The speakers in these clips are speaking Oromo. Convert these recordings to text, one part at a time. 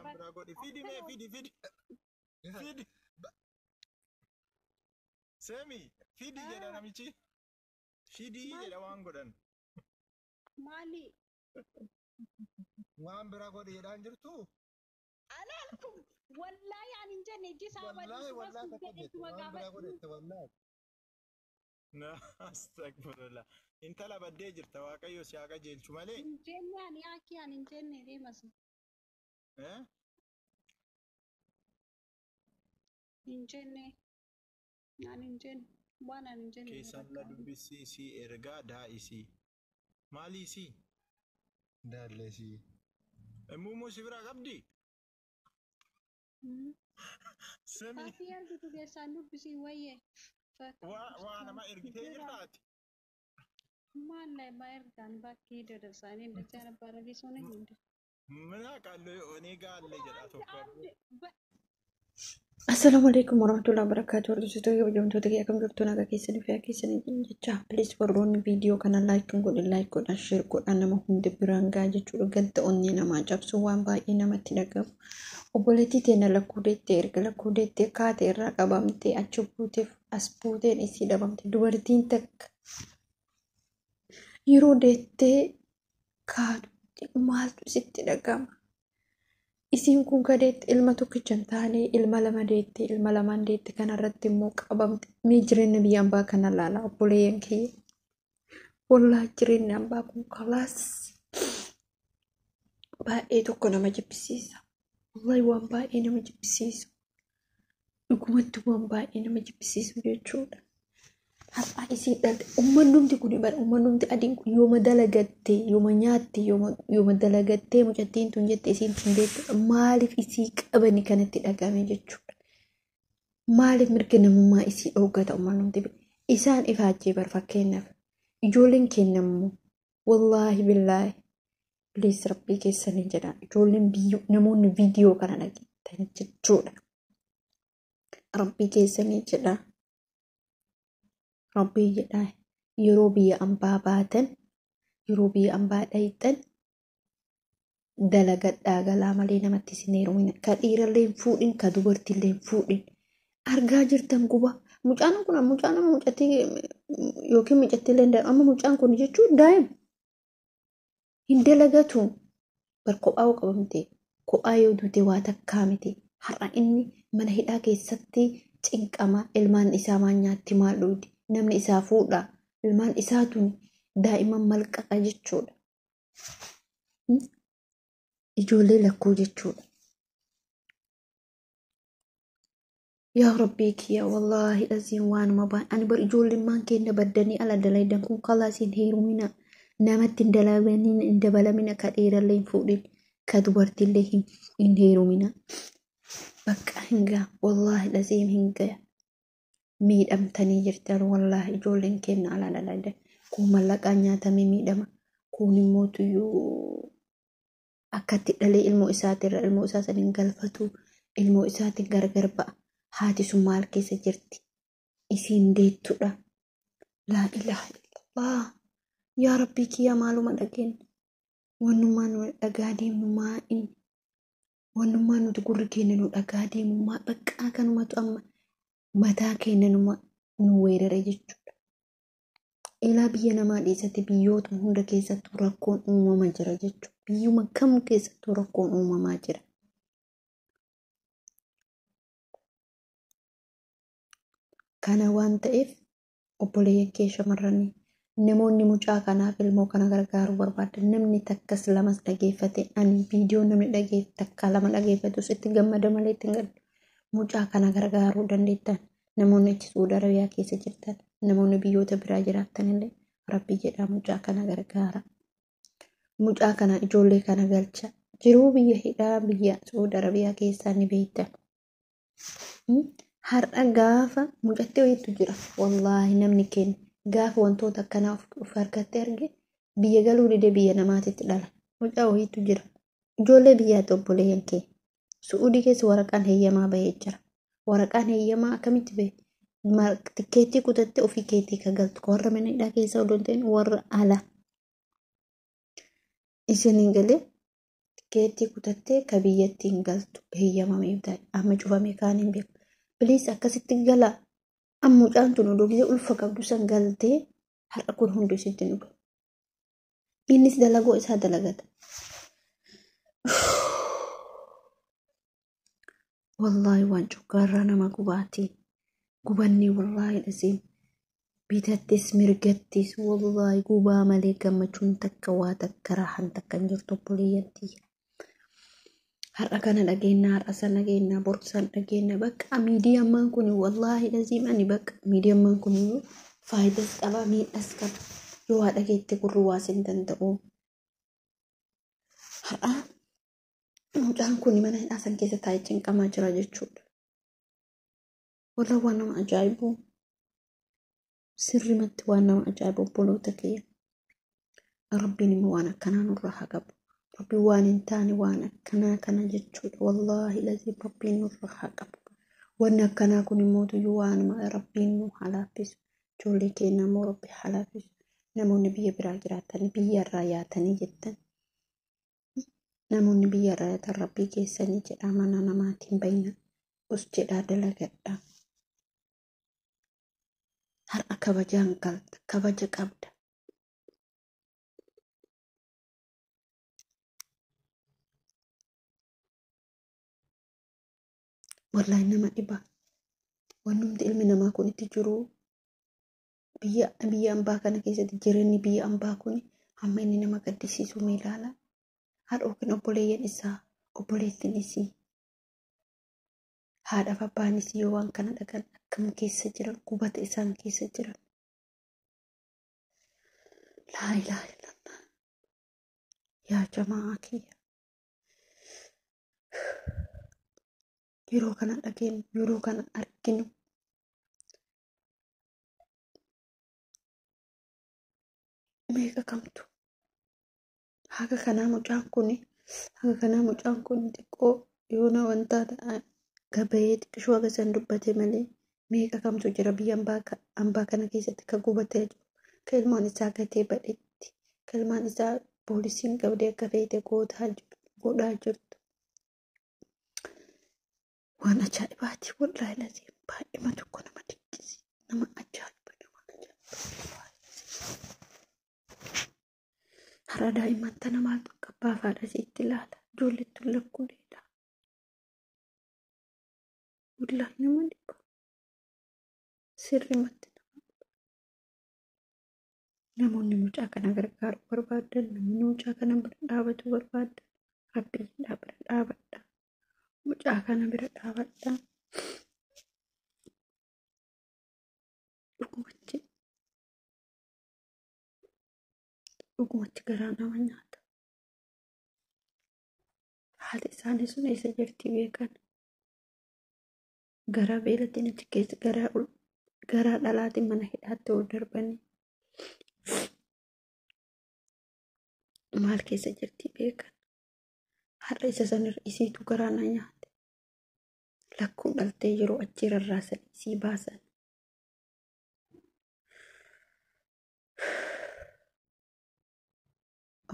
Waan biraa godhi. Fidi mee fidi fidi. Fidi. Semi fidi jedha namichi. Fidi jedha waan godhan. Maali? Waan biraa godhi jedhaan jirtu. Alaalkum wallaahi ani hin jenne iji isaa Wallaahi wallaahi takka jette waan biraa godhette wallaahi. Astagfirullah. Intala baddee jirta Waaqayyo si haa qajeelchu malee. Hin jenne ani akki ani hin jenne deemas. Eh? Hin jenne. Ani hin jenne. Waan ani hin jenne. Keessaan na dubbisii si ergaa daa'isii. Maalii si? Daalleesii. Muumuu si biraa qabdi? Semi Faafii argitu keessaan dubbisii wayyee. Waa nama ergitee jirtaati? Maal ma ergaan bakkee dadasaanii እንደዚያ ነበረ ሊሶነ እንደ ምን አውቃለሁ እኔ ጋ አለ jedha tokko. Assalaamu alaikum warahmatullahi wabarakatuh. Hordoftoota kabajamtoota kiyya akkam jirtu nagaa keessanii fi keessanii jecha please warroonni viidiyoo kana like godhin like godhan share godhan nama hundi biraan gahaa jechuudha. Gadda onnee namaa cabsu waan baay'ee namatti dhagahu. Obboleettii teenya lakkuu deettee erga lakkuu deettee kaate irraa qabamtee achi buuteef as buuteen isii dhabamte dubartiin takka yeroo deettee kaatutti maaltu sitti dhagahama? Isiin kun kadeetti ilma tokkicha hin taane ilma lama deette ilma lamaan deette kanarratti immoo qabamte mee jireenya biyya ambaa kana laala obboleeyyan kiyya. Wallaahi jireenya ambaa kun kalaas baay'ee tokko nama jibbisiisa. Wallaahi waan baay'ee nama jibbisiisu. Dhugumatti waan baay'ee nama jibbisiisu jechuudha. Har'aa isii dhalte uummanni kun bara uummanni adiin kun yooma dalagatte yooma nyaatte yooma dalagattee mucattiin tun jette isiin tun deette maaliif isii qabani kanatti dhagame jechuudha. Maaliif mirga namummaa isii dhoggata uummanni isaan ifaajjee bar fakkeenyaaf ijoolleen keenya immoo wallaahi billaahi please rabbii keessanii jedha ijoolleen biyyoo namoonni viidiyoo kana dhageettan jechuudha. Rabbii keessanii jedha. Rabbii jedha yeroo biyya ambaa baatan yeroo biyya ambaa dhayxan dalagadhaa galaa malee namatti isin heerumina. Ka dhiirallee hin fuudhin ka dubartiillee hin fuudhin. Argaa jirtan guba mucaan kun mucaan amma mucattii yookiin mucattiillee amma mucaan kun jechuun daa'ima hin dalagatu bar kophaa yoo qabamte kophaa yoo duute waa takkaa miti. Har'a inni mana hidhaa keessatti cinqama ilmaan isaa maal nyaatti maal dhugdi namni isaa fuudha ilmaan isaa tun daa'imman malqaqa jechuudha. Ijoollee lakkuu jechuudha. Yaa Rabbii kiyya wallaahi aziin waanuma baay'ee ani bar ijoolleen keenya baddanii ala dalaydan kun kalaasiin heerumina namatti hin dalaganin hin dabalamina ka dhiirallee hin fuudhin ka dubartiillee hin heerumina. Bakka hin ga'a wallaahi aziin hin ga'a. Miidhamtanii jirtan wallaahi ijoolleen keenya ala dalaydan kun mallaqaan nyaatamee miidhama kun immoo tuyyuu akkatti dhalee ilmoo isaatirra ilmoo isaa saniin galfatu ilmoo isaatiin gargar ba'a. Haati sun maal keessa jirti? Isiin deettudha. Laa ilaaha illallah. Yaa Rabbii kiyya maaluma dhageenya? Wannummaa nu dhagaa deemnu maa inni? Wannummaa nuti gurri keenya nu dhagaa deemu maa baqqaa kanumatu amma mataa keenya nu weerare jechuudha. Ilaa biyya namaa dhiisatti biyyootuma hunda keessattuu rakkoon uumamaa jira jechuudha. Biyyuma kam keessattuu rakkoon uumamaa jira. Kana waan ta'eef obboleeyyan kee shamarranii namoonni mucaa kanaaf ilmoo kana gargaaruu barbaadan namni takkas lamas dhageeffate ani viidiyoo namni dhageeffate takka lama dhageeffatus itti gammada malee itti hin gaddu. Mucaa kana gargaaruu dandeettan namoonni achi Suudi Arabiyaa keessa jirtan namoonni biyyoota biraa jiraattan illee rabbii jedhaa mucaa kana gargaara. Mucaa kana ijoollee kana galcha jiruu biyya hidhaa biyya Suudi Arabiyaa keessaa ni beektan. Har'a gaafa mucattee wayiitu jira wallaahi namni keenya gaafa wantoota akkanaa of harkatti arge biyya galuu didee biyya namaatitti dhala. Mucaa wayiitu jira. Ijoollee biyyaatti obboleeyyan keenya. Su'uudii keessa waraqaan heeyyamaa bahee jira. Waraqaan heeyyamaa akkamitti bahe? Tikkeettii kutattee ofii keetii kan galtu warra mana hidhaa keessa odoo hin ta'in warra ala. Isiniin galee Tikeettii kutattee ka biyyatti hin galtu heeyyamamee ta'e amma cufamee kaan hin beeku. Biliis akkasitti gala. Amma mucaan tun oduu gisee ulfa qabdu san galtee har'a kun hundi isitti nu galu. Innis dalagoo isaa dalagata. Wallaahi waan cuggaarraa nama gubaati. Gubanni wallaahi dhasiin. Bitattis mirgattis wallaahi gubaa malee gammachuun takka waa takka raahan takka hin jirtu obboleeyyan tiyya. Har'a kana dhageenya har'a san dhageenya bor san dhageenya bakka miidiyaan kun wallaahi dhasiin ani bakka miidiyaan kun faayidaas qaba miidhaas qaba. Yoo waa dhageette gurri waas hin danda'u. Har'a mucaan kun mana hidhaa san keessa taa'ee cinqamaa jira jechuudha. Wallah waan nama ajaa'ibu. Sirrimatti waan nama ajaa'ibu obboloota kiyya. Rabbiin immoo waan akkanaa nurraa haa qabu. Rabbiin waan hin taane waan akkanaa kana jechuudha. Wallaahi laziim rabbiin nurraa haa qabu. Wanni akkanaa kun immoo tuyyuu waanuma rabbiin nu haa laaffisu. Ijoollee keenya immoo rabbi haa laaffisu. Namoonni biyya biraa jiraatan biyyarraa yaatanii jettan. Namoonni biyyarraa yaatan rabbii keessanii jedhaa mana namaatiin bayna. Us jedhaa dalagadhaa. Har'a kabajaan galta kabaja qabda. Wallaahi nama dhiba. Wannumti ilmi namaa kun itti jiru biyya ambaa kana keessatti jireenyi biyya ambaa kun hamma inni nama gaddisiisu mee ilaala. Haadha yookiin obboleeyyan isaa obboleettiin isii haadhaaf abbaan isii yoo waan kana dhagan akkam keessa jiran gubata isaan keessa jiran. Laa ilaaha illallah. Yaa jamaa kiyya. Yeroo kana dhageenyu yeroo kana arginu meeqa kamtu haga kanaa mucaan kun xiqqoo yoona wanta gabayee xiqqishuu haga san dubbate malee meeqa kamtu jira biyya ambaa kana keessatti ka gubatee jiru ka ilmaan isaa gatee badhetti ka ilmaan isaa poolisiin qabdee akka feete godhaa jirtu. Waan ajaa'ibaati wallaahi laziim baay'ima tokko nama dinqisi nama ajaa'iba nama ajaa'iba. Har'a daa'imman tana maaltu akka abbaa fi haadha isiitti ilaala ijoollettuun lakkuuleedha. Wallaahi nama dhiba sirrimatti nama dhiba. Namoonni mucaa kana gargaaruu barbaadan namoonni mucaa kana bira dhaabatu barbaadan rabbii jedhaa bira dhaabadha. Mucaa kana bira dhaabadha. Dhugumatti garaa nama nyaata. Haati isaanii sun eessa jirti beekan? Garaa beelatiin achi keessa garaa dhalaatiin mana hidhaatti ol darbanii maal keessa jirti beekan? Har'a isa sanirra isiitu garaa na nyaate. Lakkuun dhaltee yeroo achi rarraasan isii baasan.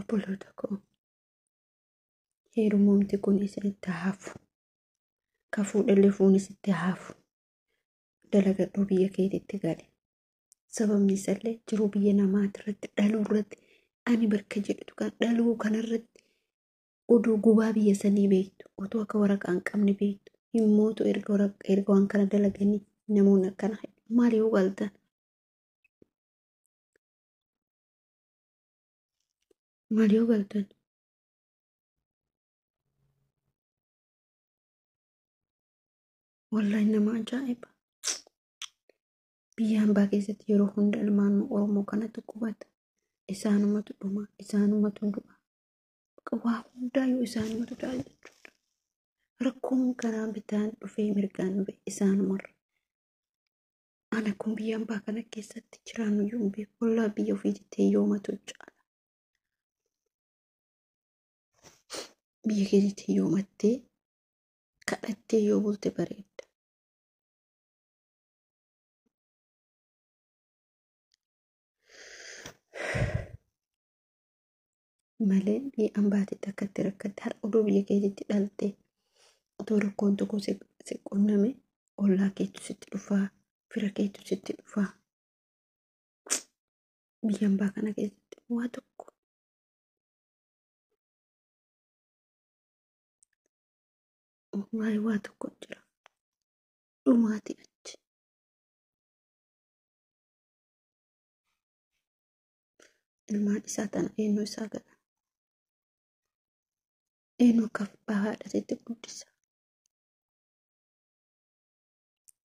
Obboloota koo heerummoomti kun isinitti hafu. Ka fuudhallee fuunis itti hafu. Dalagadhuu biyya keetitti gale. Sababni isallee jiruu biyya namaatirratti dhaluu irratti ani bakka jedhutu kan dhaluu kanarratti oduu gubaa biyya sanii beektu otoo akka waraqaa hin qabne beektu himmootu erga waan kana dalaganii namoonni akkana maal yoo galtan? Maal yoo galtan? Wallaahi nama ajaa'iba. Biyya hambaa keessatti yeroo hunda ilmaan Oromoo kanatu qubata. Isaanumatu dhuma, isaanumatu du'a. Waa hundaayyuu isaanumatu ta'a jechuudha. Rakkoon karaa bitaan dhufee mirgaan dhufe isaanumarra. Ana kun biyya hambaa kana keessatti jiraannuyyuu hin beeku. Wallaahi biyya ofiitti yoomatu caala. Biyya keetitti yoomattee kadhattee yoo bulte bareedda. Malee biyya ambaatitti akkatti rakkatte har'a oduu biyya keetitti dhalte otoo rakkoon tokko si qunname ollaa keetu sitti dhufaa, fira keetu sitti dhufaa. Biyya ambaa kana keessatti waa tokko wallaahi waa tokko jira. Dhumaati achi. Ilmaan isaa tana eenyu isaa gala? Eenyu akka abbaa haadhatitti guddisa?